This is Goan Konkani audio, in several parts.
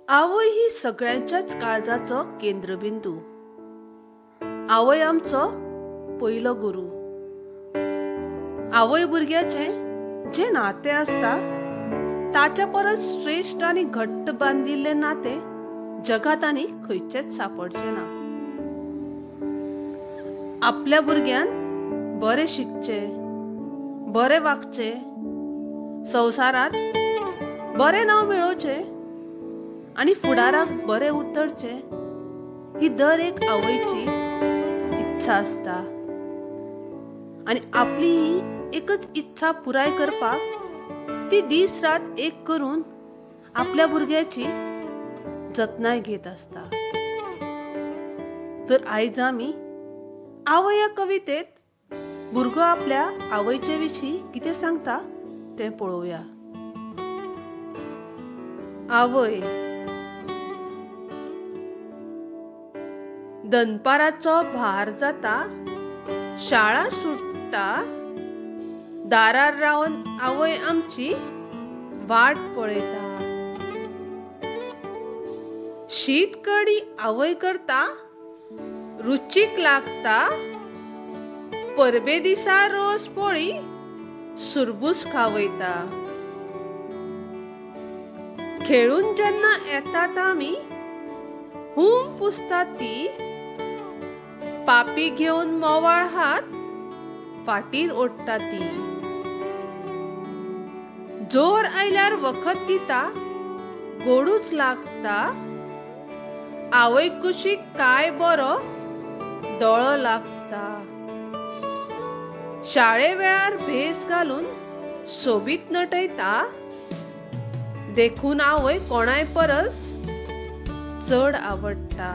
आवय ही सगळ्यांच्याच काळजाचो केंद्रबिंदू. आवय आमचो पयलो गुरू. आवय भुरग्याचें जें नातें आसता ताच्या परस श्रेश्ठ आनी घट्ट बांदिल्लें नातें जगांत आनी खंयचेंच सांपडचें ना. आपल्या भुरग्यान बरें शिकचें, बरें वागचें, संवसारांत बरें नांव मेळोवचें आनी फुडाराक बरें उतरचें ही दर एक आवयची इत्सा आसता. आनी आपली ही एकच इत्सा पुराय करपाक ती दीस रात एक करून आपल्या भुरग्याची जतनाय घेत आसता. तर आयज आमी आवय ह्या कवितेत भुरगो आपल्या आवयचे विशीं कितें सांगता तें पळोवया. आवय. दनपाराचो भार जाता, शाळा सुट्टा, दारार रावन आवय आमची वाट पळयता. शीत कडी आवय करता, रुचीक लागता, परबे दिसा रोस पोळी सुरबूस खावयता. खेळून जेन्ना येतात आमी हूम पुसता ती, पापी घेवन मोवाळ हात फाटीर ओडटा ती. जोर आयल्यार वखद दिता, गोडूच लागता, आवय कुशीक काय बरो दोळो लागता. शाळे वेळार भेस घालून सोबीत नटयता, देखून आवय कोणाय परस चड आवडटा.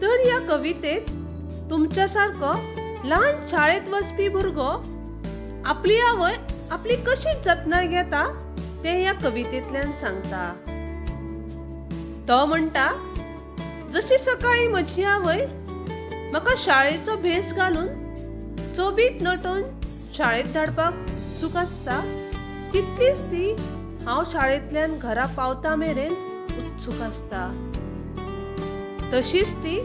तर ह्या कवितेत तुमच्या सारको ल्हान शाळेंत वचपी भुरगो आपली आवय आपली कशी जतनाय घेता तें ह्या कवितेंतल्यान सांगता. तो म्हणटा, जशी सकाळी म्हजी आवय म्हाका शाळेचो भेस घालून सोबीत नटोवन शाळेंत धाडपाक उत्सूक आसता, तितलीच ती हांव शाळेंतल्यान घरा पावता मेरेन उत्सूक आसता. तशीच ती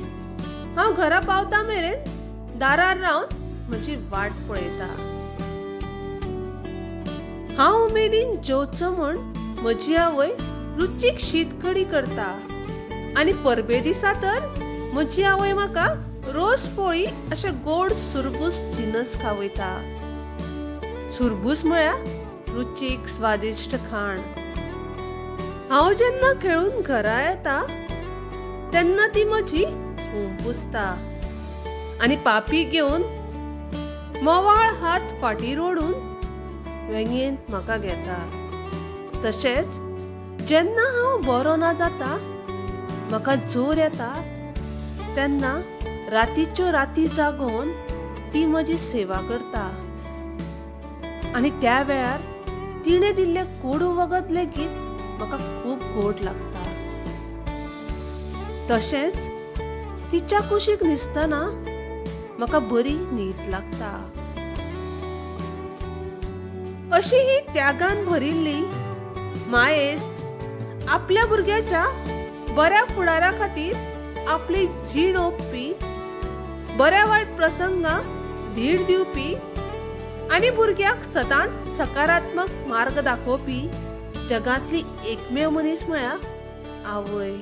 हांव घरा पावता मेरेन दारार रावन म्हजी वाट पळयता. हांव उमेदीन जेवचो म्हूण म्हजी आवय रुचीक शीत कडी करता आनी परबे दिसा तर म्हजी आवय म्हाका रोस पोळी अशें गोड सुरबूस जिनस खावयता. सुरबूस म्हळ्यार रुचीक स्वादिश्ट खाण. हांव जेन्ना खेळून घरा येता तेन्ना ती म्हजी हूम पुसता आनी पापी घेवन मोवाळ हात फाटीर ओडून वेंगेंत म्हाका घेता. तशेंच जेन्ना हांव बरो ना जाता, म्हाका जोर येता, तेन्ना रातीच्यो राती जागोवन ती म्हजी सेवा करता आनी त्या वेळार तिणें दिल्लें कोडू वखद लेगीत म्हाका खूब गोड लागता. तशेंच तिच्या कुशीक न्हिसतना म्हाका बरी न्हीद लागता. अशी ही त्यागान भरिल्ली मायेस्त आपल्या भुरग्याच्या बऱ्या फुडारा खातीर आपली जीण ओंपपी, बऱ्या वायट प्रसंगाक धीर दिवपी आनी भुरग्याक सदांच सकारात्मक मार्ग दाखोवपी जगांतली एकमेव मनीस म्हळ्यार आवय.